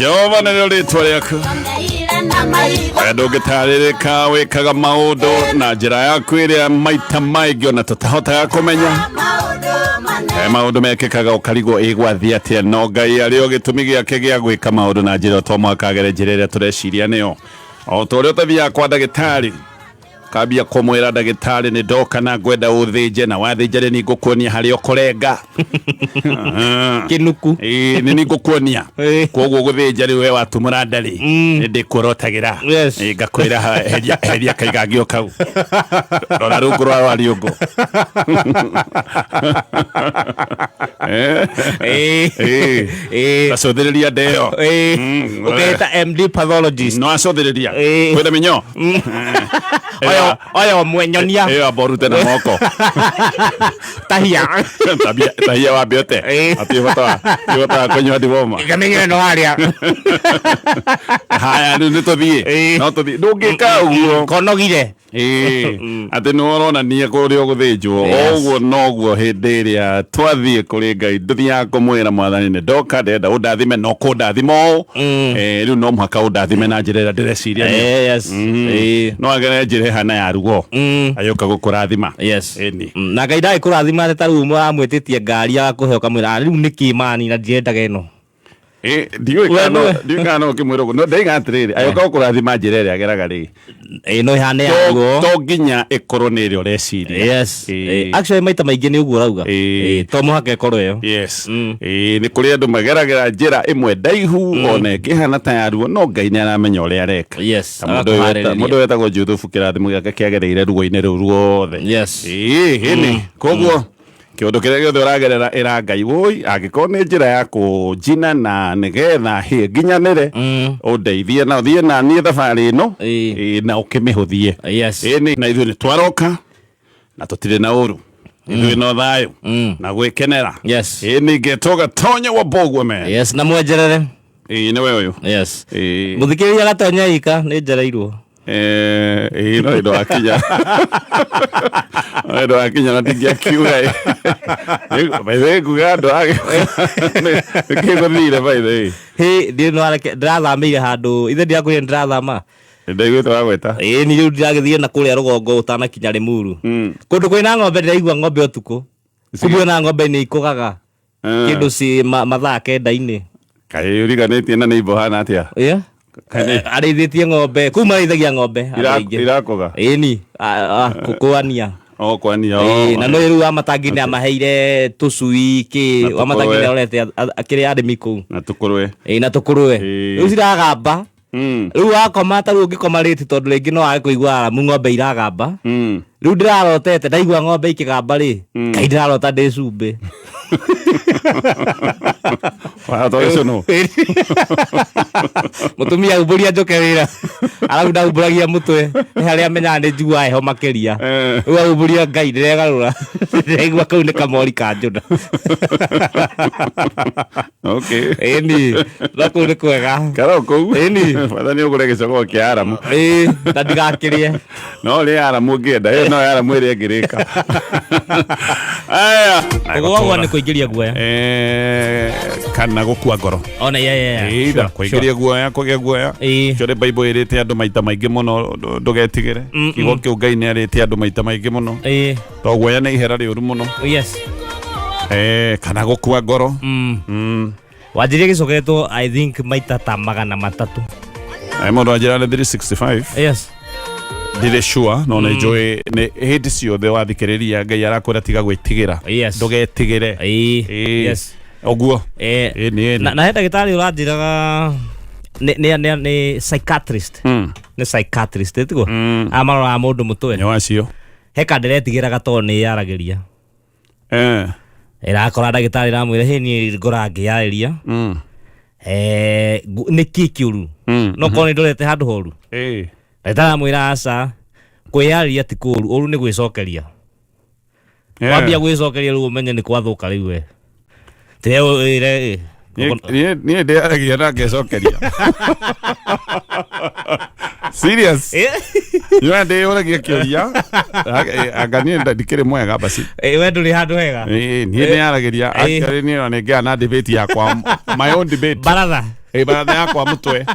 Jehova nĩrĩo rĩtwa rĩaku. Wee ndũngĩtarĩrĩka, wĩkaga maũndũ na njĩra yaku ĩrĩa maita maingĩ ona tũtahotaga kũmenya. He maũndũ mekĩkaga ũkarigwo ĩgwathiĩ atĩa, no Ngai arĩ o gĩtũmi gĩake gĩa gwĩka maũndũ na njĩra to mũhaka agere njĩra ĩrĩa tũreciria nĩyo. O ta ũrĩa ũtathiaga kwa ndagĩtarĩ kambia kũmwĩra ndagĩtarĩ nĩ ndoka na ngwenda ũthĩnje na wathĩnja rĩ nĩ ngũkuonia harĩa ũkũrenga. Kĩnuku. Ĩĩ, nĩ nĩ ngũkuonia. Ĩĩ. Koguo gũthĩnja rĩu we watumũra ndarĩ nĩ ndĩkuorotagĩra. Yes. Ĩĩ, ngakwĩra heria heria kaigangio kau, rora rungu rwa rwariũngũ. Ĩĩ. Ĩĩ. Ĩĩ. Gacũthĩrĩria ndeo. Ĩĩ. Ũketa MD pathologist. No acũthĩrĩria. Ĩĩ. Kwĩna mĩnyoo. Oyo oyo mwe nyonia. Ĩyo amba ũrute na moko. Tahia. Tahia wambe ũte. Ĩĩ. Hatirĩ bata wa hatirĩ bata wa kũnyua ndiboma. Ngamenye no harĩa. Haya, rĩu nĩ tũthiĩ. Ĩĩ. No tũthiĩ. Ndũngĩka ũguo. Konogire. Ĩĩ, atĩ nĩ ũronania kũrĩa ũgũthĩnjwo. Yes. Ũguo noguo hĩndĩ ĩrĩa twathiĩ kũrĩ Ngai ndũthiaga kũmwĩra, "Mwathani, nĩ ndoka, ndĩrenda ũndathime," no kũndathima ũũ. Eh, rĩu no mũhaka ũndathime na njĩra ĩrĩa ndĩreciria nĩyo. Eh, yes. Ĩĩ. No agere njĩra ĩhana ya ruo agĩũka gũkũrathima. Yes. Ĩni. Na Ngai ndagĩkũrathima atĩ ta rĩu ũramwĩtĩtie ngari agakũhe ũkamwĩra, "Ah, rĩu nĩkĩ mani na ndirendaga ĩno?" Eh, ndiũĩ We kana no- nĩwe. ndiũĩ kana no ũkĩmwĩra ũguo, no ndaiga atĩrĩrĩ, agĩũka gũkũrathima njĩra ĩrĩa ageraga rĩ, Ĩĩ, no ĩhane ya ruo. To nginya ĩkorwo nĩ ĩrĩa ũreciria. Yes. Ĩĩ. Eh, actually maita maingĩ nĩ ũguo ũrauga. Ĩĩ. Ĩĩ, to mũhaka ĩkorwo ĩyo. Yes. Ĩĩ, nĩ kũrĩ andũ mageragĩra njĩra ĩmwe ndaihu ona ĩngĩhana ta ya ruo, no Ngai nĩ aramenya ũrĩa areka. Yes. Ta mũndũ ũyũ Agakũharĩrĩria. mũndũ ũyũ wetagwo Juthubu, kĩrathimo gĩake kĩagereire ruo-inĩ rũu ruothe. Yes. Ĩĩ, ĩni koguo kĩũndũ kĩrĩa gĩothe ũragerera, ĩra Ngai, "Wũi, angĩkorwo nĩ njĩra ya kũnjina na nĩgetha hĩ nginyanĩre, ũndeithie na ũthiĩ na niĩ thabarĩ ĩno." Ĩĩ. Ĩĩ, na ũkĩmĩhũthie. Yes. Ĩni na ithuĩ nĩ twaroka na tũtirĩ na ũru, ithuĩ no thayũ na gwĩkenera. Yes. Ĩni ngetwo Gatonya wa Mbogua me. Yes, na mwenjerere. Ĩĩ, nĩwe ũyũ. Yes. Ĩĩ. Mũthikĩrĩria Gatonya ika nĩ njereirwo. Eh, ĩĩ, no ĩndũ wakinya, no ĩndũ wakinya na ndingĩakiuga ĩ. By the way, nguga andũ nĩkĩ gũthire, by the way? Hĩ, ndiĩ no areke ndĩrathamĩire handũ ithe ndirakwĩrire ndĩrathama. Ndaiguĩte wagweta. Ĩĩ, ni rĩu ndĩragĩthiĩ na kũrĩa rũgongo ũtanakinya Limuru. Kũndũ kwĩna ng'ombe, ndĩraigua ng'ombe ũtukũ. Kumbe ona ng'ombe nĩ ikũgaga. Kĩndũ ci mathaa 9-inĩ. Kaĩ ũriganĩtie na nĩ imbo hana atĩa? Yeah. Kaĩ Arĩithĩtie ng'ombe kũu, marĩithagia ng'ombe andũ aingĩ. Irakũga? Ĩni, kũania. O kwania. Ĩĩ, na no rĩu Wamatangi nĩ amaheire tũcui kĩ. Na Wamatangi tũkũrwe. nĩ arorete kĩrĩa arĩmi kũu. Na tũkũrwe. Ĩĩ, na tũkũrwe. Ĩĩ. Rĩu ciragamba. Rĩu wakoma, ta rĩu ũngĩkoma rĩti tondũ rĩngĩ no wage kũigua aramu, ng'ombe iragamba. Rĩu ndĩrarotete ndaigua ng'ombe ikĩgamba rĩ, Ngai, ndĩrarota ndĩ cumbĩ. Warota gĩcũnũ? Mũtumia aumbũria njũke wĩra, arabu ndaumbũragia mũtwe nĩ harĩa amenyaga nĩ njiguaga heho makĩria. Eh. Rĩu aumbũria, Ngai, ndĩregarũra, ndĩraigua kau nĩ kamori ka njũna. Okay. Ĩni, no kũu nĩ kwega. Karo kũu. Ĩni. Bata nĩ ũgũre gĩcogoo kĩa aramu. Ĩĩ, na ndigakĩrĩe. No rĩ aramu ũngĩenda, ĩyo no aramu ĩrĩa ĩngĩrĩka. Aya. Kũgwagwa nĩ kũingĩria guoya. Eh, kana gũkua ngoro. Ona yeah. Either kũingĩria guoya, kũgĩa guoya. Ĩĩ. Kĩo nĩ Bible ĩrĩte andũ maita maingĩ mũno, ndũgetigĩre. Kiugo kĩu Ngai nĩ arĩte andũ maita maingĩ mũno. Ĩĩ. To guoya nĩ ihera rĩũru mũno. Yes. Eh, kana gũkua ngoro. Wanjĩria gĩcokeretwo, I think, maita ta 300. Eh, mũndũ anjĩra nĩ 365. Yes. Ndirĩ sure, no nĩ njũĩ nĩ hĩndĩ ciothe wathikĩrĩria Ngai arakwĩra tiga gwĩtigĩra. Yes. Ndũgetigĩre. Ĩĩ. Ĩĩ. Yes. Ũguo. Eh, Ĩĩ, nĩ ĩĩ. Na he ndagĩtarĩ ũranjĩraga nĩ psychiatrist. Nĩ psychiatrist tiguo amaroraga mũndũ mũtwe. Nĩ wacio. He kanderetigĩraga tondũ nĩ yaragĩria. Ĩrakora ndagĩtarĩ ĩramwĩra, "Hĩ, niĩ ngora ngĩyarĩria." Eh, nĩ kĩ kĩũru? No korwo nĩ ndorete handũ horu. Ndagĩtarĩ aramwĩra, "Aca, kwĩyarĩria ti kũũru, ũru nĩ gwĩcokeria." Wambia gwĩcokeria, rĩu ũmenye nĩ kwathũka rĩu we. Tiga wĩre. Niĩ ndĩaragia na ngecokeria. Serious. Niĩ ndĩyũragia kĩũria. Anga niĩ ndikĩrĩ mwega basi. Eh, we ndũrĩ handũ hega. Ĩĩ, niĩ nĩyaragĩria. Actually niĩ ona nĩngĩaga na debate yakwa, my own debate. Baratha. Ĩĩ, baratha yakwa mũtwe.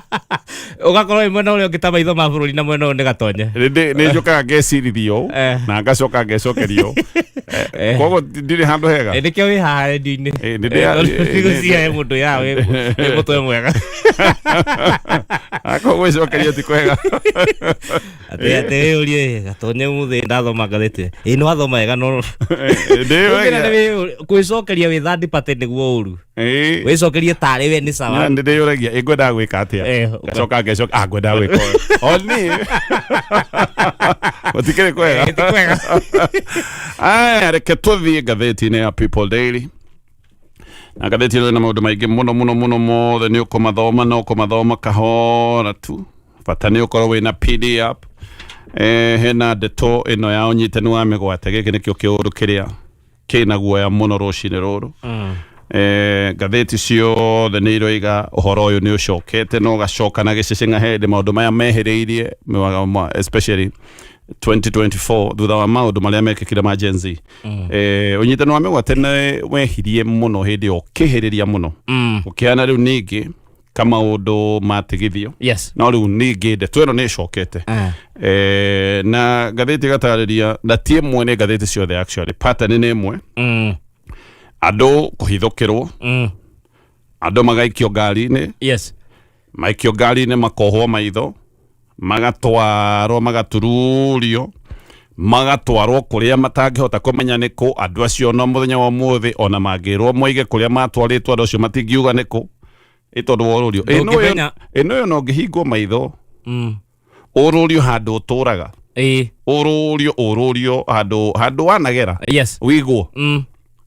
Ũgakorwo wĩ mwena ũrĩa ũngĩ ta maitho ma bũrũri na mwena ũyũ nĩ gatonye. Nĩ njũkaga ngecirithio na ngacoka ngecokerio. Koguo ndirĩ handũ hega. Nĩkĩo wĩ haha redio-inĩ. Nĩ Ndigũcihe mũndũ ya wĩ mũtwe mwega. Akorwo gwĩcokeria ti kwega. Atĩ wĩyũrie gatonye ũmũthĩ ndathoma ngathĩti. Ĩ nĩ wathoma wega no Ndĩ Ũngĩra wega. nĩ kwĩcokeria wĩ third party nĩguo ũru. Wĩcokerie tarĩ we nĩ sawa. Nĩ ndĩyũragia ĩ ngwendaga gwĩka atĩa, ngacoka ngecoka, ah, ngwendaga gwĩka ũyũ o niĩ gũtikĩrĩ kwega. Ti kwega. Aya, reke tũthiĩ ngathĩti-inĩ ya People Daily, na ngathĩti ĩno ĩna maũndũ maingĩ mũno mũno mũno mothe. Nĩ ũkũmathoma no ũkũmathoma kahora tu, bata nĩ ũkorwo wĩna PDF. Hena ndeto ĩno ya ũnyitani wa mĩgwate. Gĩkĩ nĩkĩo kĩũndũ kĩrĩa kĩna guoya mũno rũcinĩ rũrũ. Ngathĩti ciothe nĩ iroiga ũhoro ũyũ nĩ ũcokete na ũgacoka na gĩcĩcĩng'a hĩndĩ maũndũ maya mehĩrĩirie, especially 2024 thutha wa maũndũ marĩa mekĩkire ma Gen Z. Ũnyitani wa mĩgwate nĩ wehirie mũno hĩndĩ ĩyo, ũkĩhĩrĩria mũno, ũkĩhana rĩu ningĩ kamaũndũ matigithio. No rĩu ningĩ ndeto ĩno nĩ ĩcokete. Na ngathĩti ĩgatarĩria, na ti ĩmwe, nĩ ngathĩti ciothe actually, pattern nĩ ĩmwe. Andũ kũhithũkĩrwo, andũ magaikio ngari-inĩ, maikio ngari-inĩ makohwo maitho, magatwarwo, magatururio, magatwarwo kũrĩa matangĩhota kũmenya nĩ kũ. Andũ acio no mũthenya wa ũmũthĩ ona mangĩrwo moige kũrĩa matwarĩtwo, andũ acio matingiuga nĩ kũ, ĩ tondũ wa ũrũrio. Ndũngĩmenya. Ĩno ĩyo no ngĩhingwo maitho, ũrũrio handũ ũtũraga, ũrũrio handũ wanagera, wigwo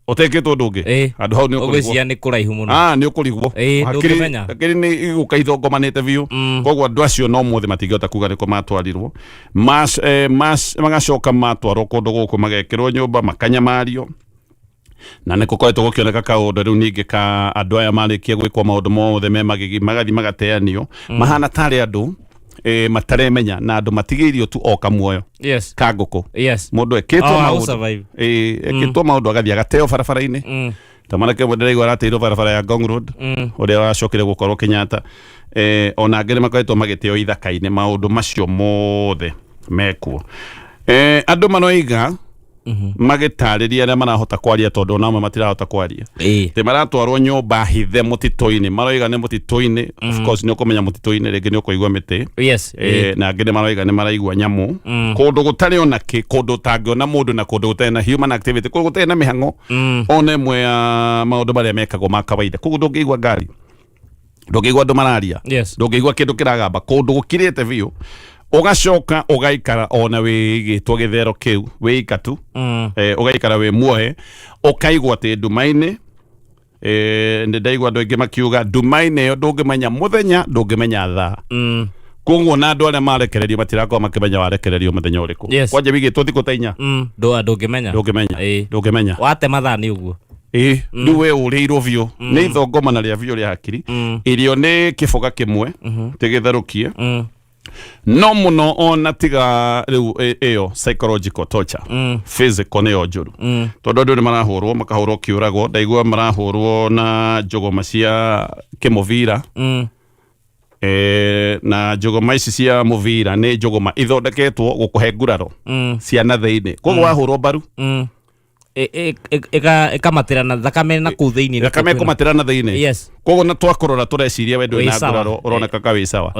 ũtekĩtwo ũndũ ũngĩ, handũ hau nĩ ũkũrigwo. Ũgwĩciria nĩ kũraihu mũno. Ah, nĩ ũkũrigwo. Ndũngĩmenya. Hakiri nĩ igũka ithongomanĩte biũ. Koguo andũ acio no mũthĩ matingĩhota kuga nĩkũ matwarirwo. Magacoka matwarwo kũndũ gũkũ, magekĩrwo nyũmba, makanyamario, na nĩ gũkoretwo gũkĩoneka kaũndũ rĩu ningĩ ka andũ aya marĩkia gwĩkwo maũndũ mothe me magigi, magathiĩ magateanio, mahana tarĩ andũ mataremenya, na andũ matigĩirio tu o kamuoyo ka ngũkũ. Mũndũ ekĩtwo Oh, maũndũ survive. Ekĩtwo maũndũ agathiĩ agateo barabara-inĩ, ta mwanake ũmwe ndĩraigua arateirwo barabara ya Ngong Road, ũrĩa wacokire gũkorwo Kenyatta. Ona angĩ nĩ makoretwo magĩteo ithaka-inĩ. Maũndũ macio mothe mekuo. Andũ maroiga magĩtarĩria arĩa marahota kwaria, tondũ ona amwe matirahota kwaria, atĩ maratwarwo nyũmba hithe mũtitũ-inĩ. Maroiga nĩ mũtitũ-inĩ. Of course nĩ ũkũmenya mũtitũ-inĩ rĩngĩ nĩ ũkũigua mĩtĩ. Na angĩ nĩ maroiga nĩ maraigua nyamũ, kũndũ gũtarĩ ona kĩ, kũndũ ũtangĩona mũndũ, na kũndũ gũtarĩ na human activity, kũndũ gũtarĩ na mĩhang'o ona ĩmwe ya maũndũ marĩa mekagwo ma kawaida. Koguo ndũngĩigua ngari, ndũngĩigua andũ mararia, ndũngĩigua kĩndũ kĩragamba, kũndũ gũkirĩte biũ. Ũgacoka ũgaikara ona wĩigĩtwo gĩthero kĩu wĩika tu, ũgaikara wĩ muohe, ũkaigwo atĩ nduma-inĩ. Nĩ ndaigua andũ aingĩ makiuga nduma-inĩ ĩyo ndũngĩmenya mũthenya, ndũngĩmenya thaa. Koguo na andũ arĩa marekererio matirakorwo makĩmenya warekererio mũthenya ũrĩkũ. Kwanja wigĩtwo thikũ ta 4. Ndũngĩmenya. Ndũngĩmenya. Ndũngĩmenya. Wate mathaa nĩ ũguo. Ĩ, rĩu we ũrĩirwo biũ nĩ ithongomana rĩa biũ rĩa hakiri. Irio nĩ kĩboga kĩmwe tĩgĩtherũkie. No mũno ona tiga rĩu ĩyo psychological torture, physical nĩyo njũru, tondũ andũ nĩ marahũrwo, makahũrwo kĩũragwo. Ndaigua marahũrwo na njũgũma cia kĩmũbira. Na njũgũma ici cia mũbira nĩ njũgũma ithondeketwo gũkũhe nguraro cia na thĩinĩ, koguo wahũrwo mbaru, Ĩkamatĩra na thakame na kũu thĩinĩ. Thakame ĩkũmatĩra na thĩinĩ. Koguo na twakũrora tũreciria we ndũrĩ Wĩ na sawa. nguraro, ũroneka ka wĩ sawa.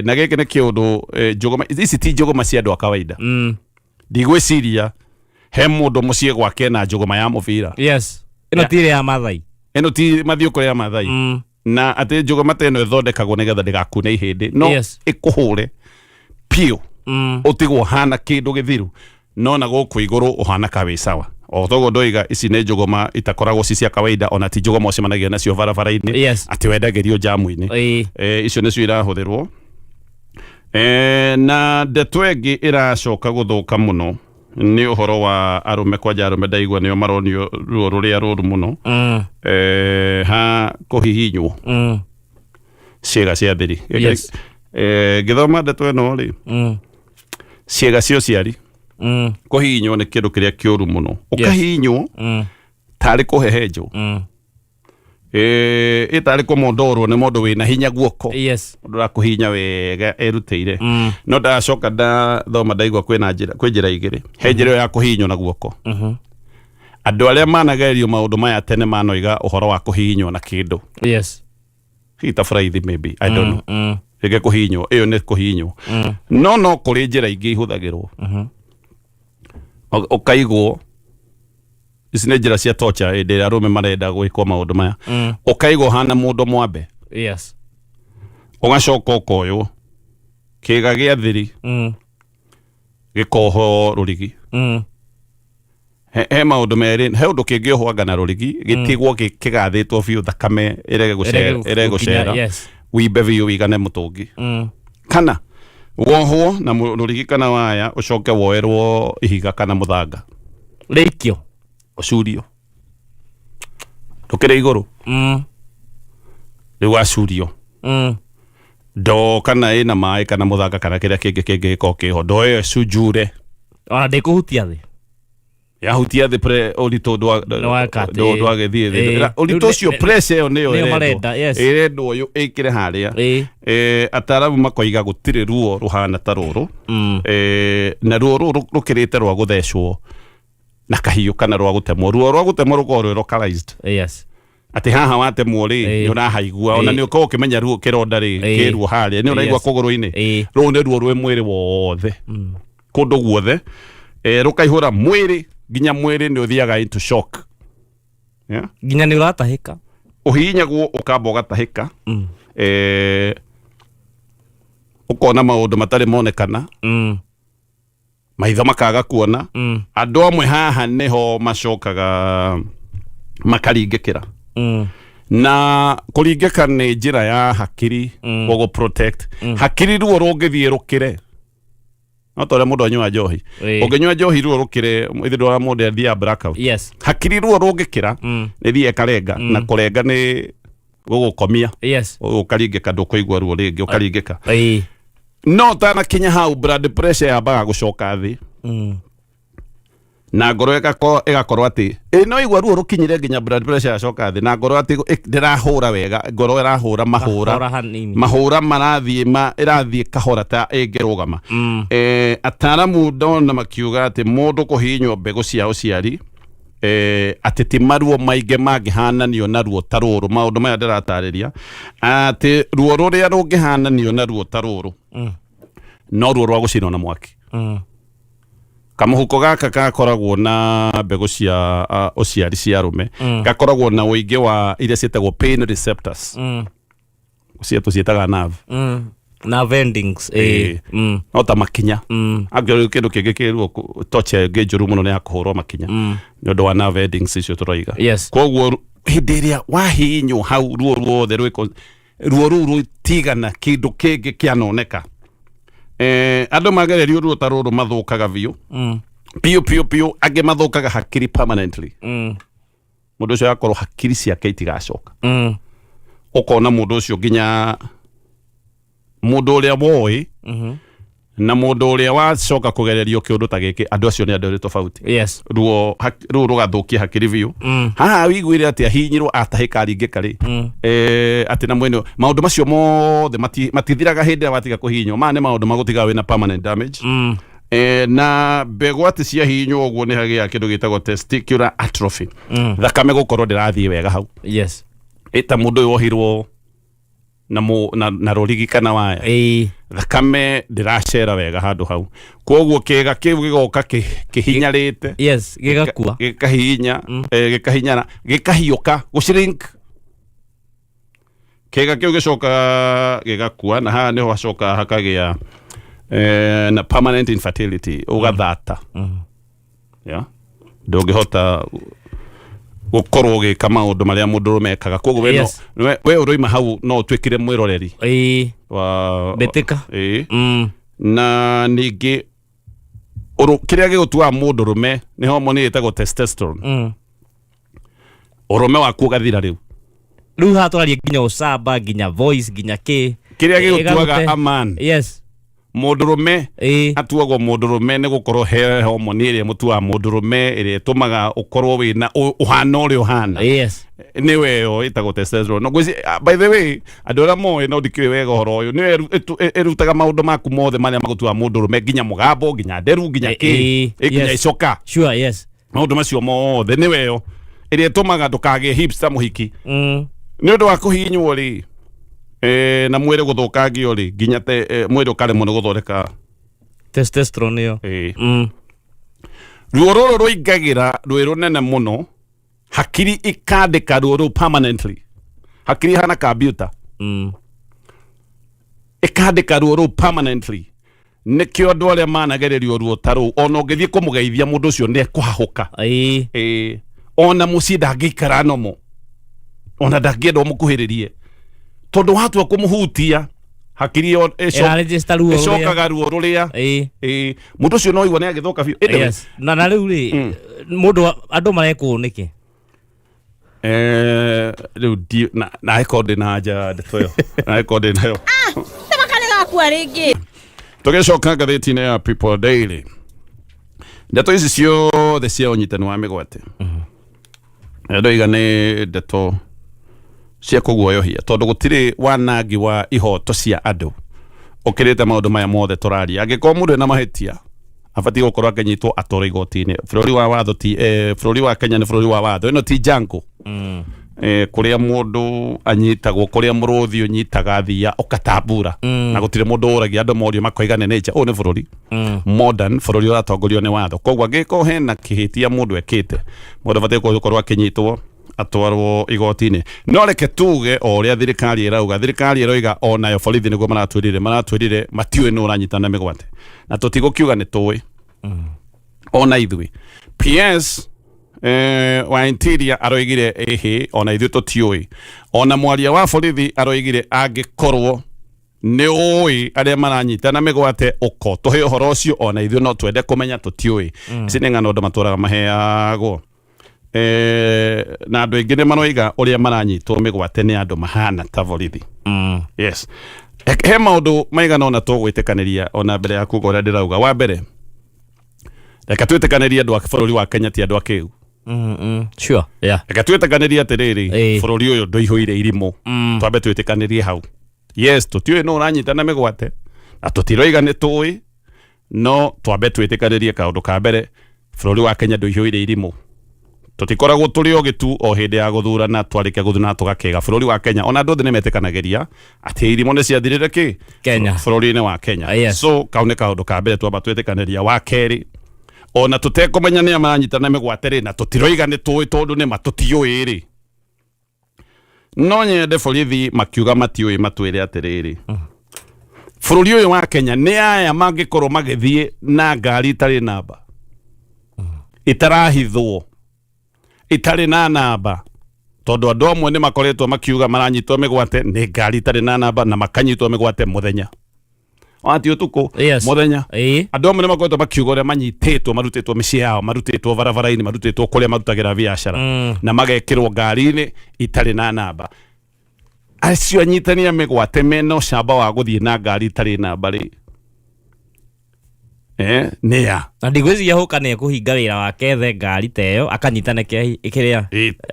Na gĩkĩ nĩ kĩũndũ, njũgũma ici ti njũgũma cia andũ a kawaida. Ndigwĩciria he mũndũ mũciĩ gwake na njũgũma ya mũbira. Yes, ĩno ti ĩrĩa ya Mathai. Ĩno ti mathiũkũ ya Mathai. Na atĩ njũgũma ta ĩno ĩthondekagwo nĩgetha ndĩgakune ihĩndĩ, no ĩkũhũre piũ, ũtigwo ũhana kĩndũ gĩthiru, no na gũkũ igũrũ ũhana ka wĩ sawa. O toguo ndoiga, ici nĩ njũgũma itakoragwo ci cia kawaida, ona ti njũgũma ũcemanagia nacio barabara-inĩ atĩ wendagĩrio njamu-inĩ. Icio nĩcio irahũthĩrwo. Na ndeto ĩngĩ ĩracoka gũthũka mũno nĩ ũhoro wa arũme. Kwanja arũme ndaigua nĩo maronio ruo rũrĩa rũru mũno, ha kũhihinywo ciĩga cia thiri. Ngĩthoma ndeto ĩno rĩ, ciĩga cia ũciari. Kũhihinywo nĩ kĩndũ kĩrĩa kĩũru mũno, ũkahihinywo tarĩ kũhehenjwo, ĩ tarĩ kũmondorwo nĩ mũndũ wĩna hinya guoko, mũndũ ũrakũhihinya wega erutĩire. No ndacoka ndathoma ndaigua kwĩna njĩra, kwĩ njĩra igĩrĩ. He njĩra ĩyo ya kũhihinywo na guoko. Andũ arĩa managererio maũndũ maya tene manoiga ũhoro wa kũhihinywo na kĩndũ hihi ta buraithi, maybe, I don't know. Rĩngĩ kũhihinywo ĩyo nĩ kũhihinywo, no kũrĩ njĩra ingĩ ihũthagĩrwo. Ũkaigwo, ici nĩ njĩra cia torture hĩndĩ ĩrĩa arũme marenda gwĩkwo maũndũ maya. Ũkaigwo hana mũndũ mwambe, ũgacoka ũkoywo kĩga gĩa thiri, gĩkohwo rũrigi. He maũndũ merĩ. He ũndũ kĩngĩohwo na rũrigi gĩtigwo kĩgathĩtwo biũ, thakame ĩrege gũcera, ĩrege gũcera, wimbe biũ wigane mũtũngi, kana wohwo na rũrigi kana waya, ũcoke woerwo ihiga kana mũthanga, rĩikio, ũcurio ndũkĩrĩ igũrũ. Rĩu wacurio ndoo kana ĩna maĩ kana mũthanga kana kĩrĩa kĩngĩ kĩngĩgĩkorwo kĩho, ndoo ĩyo ĩcunjure. Ona ndĩkũhutia thĩ. Yahutia thĩ, ũritũ Nĩwaka atĩ- ndwagĩthiĩ thĩ. Ũritũ Rĩu ũcio, pressure ĩyo nĩyo nĩyo ĩrendwo. Marenda, yes. Ĩrendwo ũyũ ĩkĩre harĩa. Ataaramu makoiga gũtirĩ ruo rũhana ta rũrũ. Na ruo rũrũ rũkĩrĩte rwa gũthecwo na kahiũ kana rwa gũtemwo. Ruo rwa gũtemwo rũkoragwo rwĩ localized, atĩ haha watemwo rĩ, nĩ ũrahaigua ona nĩ ũkorwo ũkĩmenya ruo kĩronda rĩ, kĩruo harĩa nĩ ũraigua kũgũrũ-inĩ. Rũu nĩ ruo rwĩ mwĩrĩ wothe, kũndũ guothe. Rũkaihũra mwĩrĩ nginya mwĩrĩ nĩ ũthiaga into shock, yeah? Nginya nĩ ũratahĩka. Ũhihinyagwo ũkamba ũgatahĩka. Ũkona maũndũ matarĩ monekana, maitho makaga kuona. Andũ amwe haha nĩho macokaga makaringĩkĩra. Na kũringĩka nĩ njĩra ya hakiri gũgũ protect hakiri. Ruo rũngĩthiĩ rũkĩre, no ta ũrĩa mũndũ anyua njohi, ũngĩnyua njohi ruo rũkĩre, ithe ndwara mũndũ athiaga blackout. Hakiri ruo rũngĩkĩra, nĩ thiĩ ĩkarenga, na kũrenga nĩ gũgũkomia. Ũkaringĩka, ndũkũigua ruo rĩngĩ, ũkaringĩka. No ũtanakinya hau, blood pressure yambaga gũcoka thĩ na ngoro ĩgakorwo atĩ ĩ no igua ruo rũkinyire nginya blood pressure yacoka thĩ na ngoro atĩ ndĩrahũra wega, ngoro ĩrahũra mahũra Kahora hanini. Mahũra marathiĩ ma ĩrathiĩ kahora ta ĩngĩrũgama. Ataaramu ndona makiuga atĩ mũndũ kũhihinywo mbegũ cia ũciari, atĩ ti maruo maingĩ mangĩhananio na ruo ta rũrũ. Maũndũ maya ndĩratarĩria atĩ ruo rũrĩa rũngĩhananio na ruo ta rũrũ no ruo rwa gũcinwo na mwaki. Kamũhuko gaka gakoragwo na mbegũ cia ũciari cia arũme, gakoragwo na ũingĩ wa iria ciĩtagwo pain receptors, cia tũciĩtaga nerve. Na vendings. No ta makinya. Angĩkorwo kĩndũ kĩngĩ kĩruo, torture ĩngĩ njũru mũno nĩ ya kũhũrwo makinya, nĩ ũndũ wa nerve endings icio tũroiga. Koguo hĩndĩ ĩrĩa wahihinywo hau, ruo ruothe rwĩko, ruo rũu rũtigana kĩndũ kĩngĩ kĩanoneka. Andũ magererio ruo ta rũrũ mathũkaga biũ biũ biũ biũ. Angĩ mathũkaga hakiri permanently. Mũndũ ũcio agakorwo hakiri ciake itigacoka. Ũkona mũndũ ũcio, nginya mũndũ ũrĩa woĩ na mũndũ ũrĩa wacoka kũgererio kĩũndũ ta gĩkĩ, andũ acio nĩ andũ erĩ tofauti. Ruo rũu rũgathũkia hakiri biũ. Haha wiguire atĩ ahihinyirwo, atahĩka, aringĩka rĩ, atĩ na mwene maũndũ macio mothe matithiraga hĩndĩ ĩrĩa watiga kũhihinywo. Maya nĩ maũndũ magũtiga wĩna permanent damage. Na mbegũ atĩ ciahihinywo ũguo nĩ hagĩa kĩndũ gĩtagwo testicular atrophy. Thakame gũkorwo ndĩrathiĩ wega hau. Ĩta mũndũ ũyũ wohirwo na rũrigi kana waya, thakame ndĩracera wega handũ hau, koguo kĩga kĩu gĩgoka kĩhinyarĩte. Yes, gĩgakua. Gĩkahihinya, gĩkahinyara, gĩkahiũka, gũshrink. Kĩga kĩu gĩcoka gĩgakua, na haha nĩho hacoka hakagĩa na permanent infertility, ũgathata. Yeah. Ndũngĩhota gũkorwo ũgĩka maũndũ marĩa mũndũrũme ekaga, koguo we we ũroima hau no ũtuĩkire mwĩroreri wa Mbĩtĩka. Na ningĩ kĩrĩa gĩgũtuaga mũndũrũme nĩ homoni ĩtagwo testosterone. Ũrũme waku ũgathira rĩu. Rĩu haha tũraria nginya ũcamba, nginya voice, nginya kĩ. Kĩrĩa gĩgũtuaga ĩgagũte- a man. Mũndũrũme atuagwo mũndũrũme nĩ gũkorwo he homoni ĩrĩa mũtuaga mũndũrũme, ĩrĩa ĩtũmaga ũkorwo wĩna ũhana ũrĩa ũhana. Nĩwe ĩyo ĩtagwo testosterone. No by the way, andũ arĩa moĩ, no ndikĩũĩ wega ũhoro ũyũ, nĩyo ĩrutaga maũndũ maku mothe marĩa magũtuaga mũndũrũme, nginya mũgambo, nginya nderu, nginya kĩ, nginya icoka. Sure, yes. Maũndũ macio mothe nĩwe ĩyo ĩrĩa ĩtũmaga ndũkagĩe hips ta mũhiki nĩ ũndũ wa kũhihinywo rĩ, na mwĩrĩ gũthũkangio rĩ, nginya mwĩrĩ ũkaremwo nĩ gũthondeka testosterone ĩyo. Ruo rũrũ rũingagĩra rwĩ rũnene mũno, hakiri ikandĩka ruo rũu permanently. Hakiri ihana kambiuta, ĩkandĩka ruo rũu permanently. Nĩkĩo andũ arĩa managererio ruo ta rũu, ona ũngĩthiĩ kũmũgeithia, mũndũ ũcio nĩ ekũhahũka. Ona mũciĩ ndangĩikara nomo, ona ndangĩenda ũmũkuhĩrĩrie, tondũ watua kũmũhutia, hakiri ĩyo Ĩraregister ruo rũrĩa. ĩcokaga ruo rũrĩa. Mũndũ ũcio no igua nĩ agĩthũka biũ. Ĩndĩ Yes, na rĩu rĩ, mũndũ andũ marekwo nĩkĩ? Rĩu na ĩkorwo ndĩ na anja ndeto ĩyo, na ĩkorwo ndĩ nayo. Tabaka gakua rĩngĩ. Tũgĩcoka ngathĩti-inĩ ya People Daily, ndeto ici ciothe cia ũnyitani wa mĩgwate ndoiga nĩ ndeto cia kũguoyohia, tondũ gũtirĩ wanangi wa ihoto cia andũ ũkĩrĩte maũndũ maya mothe tũraria. Angĩkorwo mũndũ ena mahĩtia, abatiĩ gũkorwo akĩnyitwo atwarwo igoti-inĩ. Bũrũri wa watho ti bũrũri wa Kenya nĩ bũrũri wa watho. Ĩno ti jungle kũrĩa mũndũ anyitagwo, kũrĩa mũrũthi ũnyitaga thia ũkatambura na gũtirĩ mũndũ ũragia. Andũ morio makoiga nĩ nature. Ũyũ nĩ bũrũri modern, bũrũri ũratongorio nĩ watho. Koguo angĩkorwo hena kĩhĩtia mũndũ ekĩte, mũndũ abatiĩ gũkorwo akĩnyitwo atwarwo igoti-inĩ. No reke tuge o ũrĩa thirikari ĩrauga. Thirikari ĩroiga onayo borithi nĩguo maratwĩrire matiũĩ nũ ũranyitana mĩgwate, na tũtigũkiuga nĩ tũĩ ona ithuĩ. PS wa Interior aroigire ĩhĩ, ona ithuĩ tũtiũĩ. Ona mwaria wa borithi aroigire angĩkorwo nĩ ũĩ arĩa maranyitana mĩgwate, ũko tũhe ũhoro ũcio, ona ithuĩ no twende kũmenya, tũtiũĩ. Ici nĩ ng'ano andũ matũraga maheagwo. Na andũ aingĩ nĩ maroiga ũrĩa maranyitwo mĩgwate nĩ andũ mahana ta borithi. Yes, he maũndũ maigana ona tũgwĩtĩkanĩria ona mbere ya kuga ũrĩa ndĩrauga. Wa mbere, reke twĩtĩkanĩrie andũ a bũrũri wa Kenya ti andũ akĩgu. Sure, yeah. Reke twĩtĩkanĩrie atĩrĩrĩ, bũrũri ũyũ ndũihũire irimũ. Twambe twĩtĩkanĩrie hau. Yes, tũtiũĩ nũ ũranyitana mĩgwate na tũtiroiga nĩ tũĩ, no twambe twĩtĩkanĩrie kaũndũ ka mbere: bũrũri wa Kenya ndũihũire irimũ. Tũtikoragwo tũrĩ ogĩ tu o hĩndĩ ya gũthurana, twarĩkia gũthurana tũgakĩga. Bũrũri wa Kenya, ona andũ othe nĩ metĩkanagĩria atĩ irimũ nĩ ciathirire kĩ Kenya. bũrũri-inĩ wa Kenya. Yes. So kau nĩ kaũndũ ka mbere twamba twĩtĩkanĩria. Wa kerĩ, ona tũtekũmenya nĩa maranyitana mĩgwate rĩ, na tũtiroiga nĩ tũĩ, tondũ nĩ ma tũtiũĩ rĩ, no nyende borithi makiuga matiũĩ matwĩre atĩrĩrĩ, bũrũri ũyũ wa Kenya nĩ aya mangĩkorwo magĩthiĩ na ngari itarĩ namba, itarahithwo, itarĩ na namba, tondũ andũ amwe nĩ makoretwo makiuga maranyitwo mĩgwate nĩ ngari itarĩ na namba na makanyitwo mĩgwate mũthenya, wati ũtukũ, mũthenya. Andũ amwe nĩ makoretwo makiuga ũrĩa manyitĩtwo, marutĩtwo mĩciĩ yao, marutĩtwo barabara-inĩ, marutĩtwo kũrĩa marutagĩra biacara na magekĩrwo ngari-inĩ itarĩ na namba. Acio anyitani a mĩgwate mena ũcamba wa gũthiĩ na ngari itarĩ namba rĩ, nĩa? Na ndigwĩciria hũka nĩ ekũhinga wĩra wake ethe ngari ta ĩyo akanyitane kĩrĩa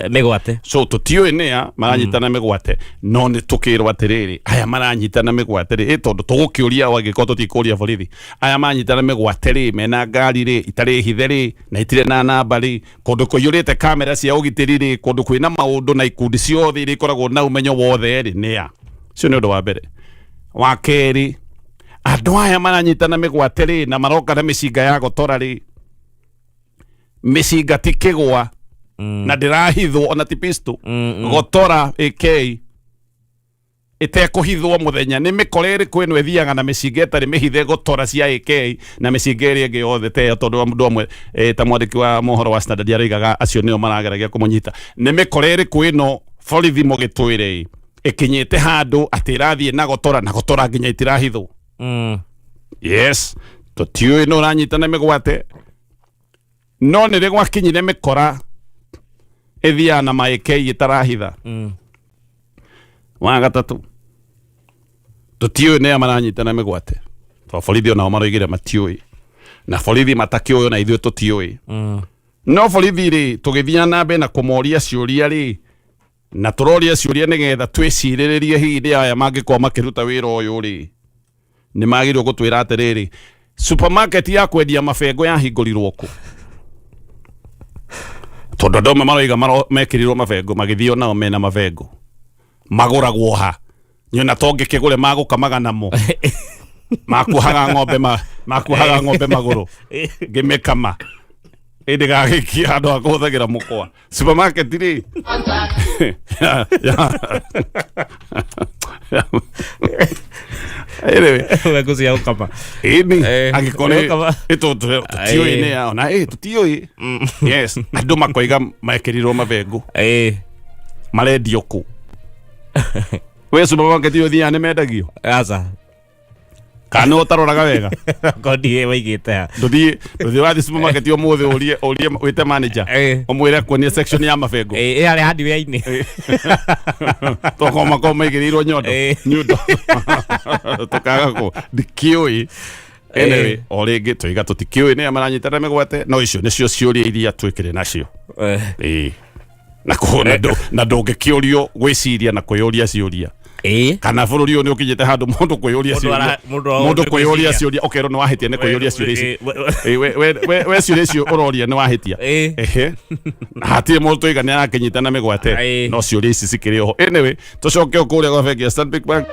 mĩgwate. So tũtiũĩ nĩa maranyitana mĩgwate, no nĩ tũkĩrwo atĩrĩrĩ, aya maranyitana mĩgwate rĩ, tondũ tũgũkĩũria o angĩkorwo tũtikũria borithi, aya maranyitana mĩgwate rĩ, mena ngari rĩ itarĩ hithe rĩ na itirĩ na namba rĩ, kũndũ kũiyũrĩte kamera cia ũgitĩri rĩ, kũndũ kwĩna maũndũ na ikundi ciothe iria ikoragwo na ũmenyo wothe rĩ, nĩa cio? Nĩ ũndũ wa mbere. Wa kerĩ, andũ aya maranyitana mĩgwate rĩ, na maroka na mĩcinga ya gotora rĩ, mĩcinga ti kĩgwa na ndĩrahithwo, ona ti pistol, gotora AK ĩtekũhithwo mũthenya, nĩ mĩkora ĩrĩkũ ĩno ĩthiaga na mĩcinga ĩtarĩ mĩhithe, gotora cia AK na mĩcinga ĩrĩa ĩngĩ yothe ta ĩyo? Tondũ mũndũ amwe ta mwandĩki wa mohoro wa Standard aroigaga acio nĩo marageragia kũmũnyita. Nĩ mĩkora ĩrĩkũ ĩno, borithi mũgĩtwĩre, ĩkinyĩte handũ atĩ ĩrathiĩ na gotora, na gotora nginya itirahithwo? Yes, tũtiũĩ nũ ũranyitana mĩgwate, no nĩ rĩ gwakinyire mĩkora ĩthiaga na ma AK ĩtarahitha? Wa gatatũ, tũtiũĩ nĩa maranyitana mĩgwate. To borithi onao maroigire matiũĩ, na borithi matakĩũĩ ona ithuĩ tũtiũĩ. No borithi rĩ, tũgĩthiĩ na mbere na kũmoria ciũria rĩ, na tũroria ciũria nĩgetha twĩcirĩrĩrie hihi nĩ aya mangĩkorwo makĩruta wĩra ũyũ rĩ, nĩ magĩrĩirwo gũtwĩra atĩrĩrĩ, supermarket ya kwendia mabengo yahingũrirwo kũ? Tondũ andũ amwe maroiga mekĩrirwo mabengo magĩthiĩ onao mena mabengo magũragwo ha? Nyona to ngĩkĩgũre magũkamaga namo, makuohaga ng'ombe makuohaga ng'ombe magũrũ ngĩmĩkama ĩndĩ gagĩkia handũ ha kũhũthagĩra mũkwa supermarket rĩ. Anyway, Bengo cia gũkama. Ĩni angĩkorwo gũkama. nĩ tũtiũĩ nĩ yao na tũtiũĩ. Yes, andũ makoiga mekĩrirwo mabengo marendio kũ? We supermarket ĩyo ũthiaga nĩ mendagio? Aca. Kana nĩ ũtaroraga wega? Okorwo ndiĩ waigĩte ha. Ndũthiĩ wathiĩ supermarket ũmũthĩ ũrie wĩte manager ũmwĩre akuonie section ya mabengo. Ĩ harĩa hardware-inĩ. Tokorwo makorwo maigĩrĩirwo nyondo nyundo tũkaga kũ ndikĩũĩ. Anyway, o rĩngĩ tũiga tũtikĩũĩ nĩa maranyitana mĩgwate, no icio nĩcio ciũria iria twĩkĩrĩ nacio. Ĩĩ. Na na ndũngĩkĩũrio gwĩciria na kwĩyũria ciũria. Kana bũrũri ũyũ nĩ ũkinyĩte handũ mũndũ kwĩyũria Mũndũ ciũria, mũndũ mũndũ kwĩyũria gwĩciria. ciũria ũkerwo nĩ wahĩtia nĩ kwĩyũria ciũria ici. Ĩ, we ciũria icio ũroria nĩ wahĩtia. Ehe. Na hatirĩ mũndũ tũiga nĩ arakĩnyita na mĩgwate, no ciũria ici cikĩrĩ oho. Anyway, tũcoke o kũrĩa gwa bengi ya Stanbic Bank.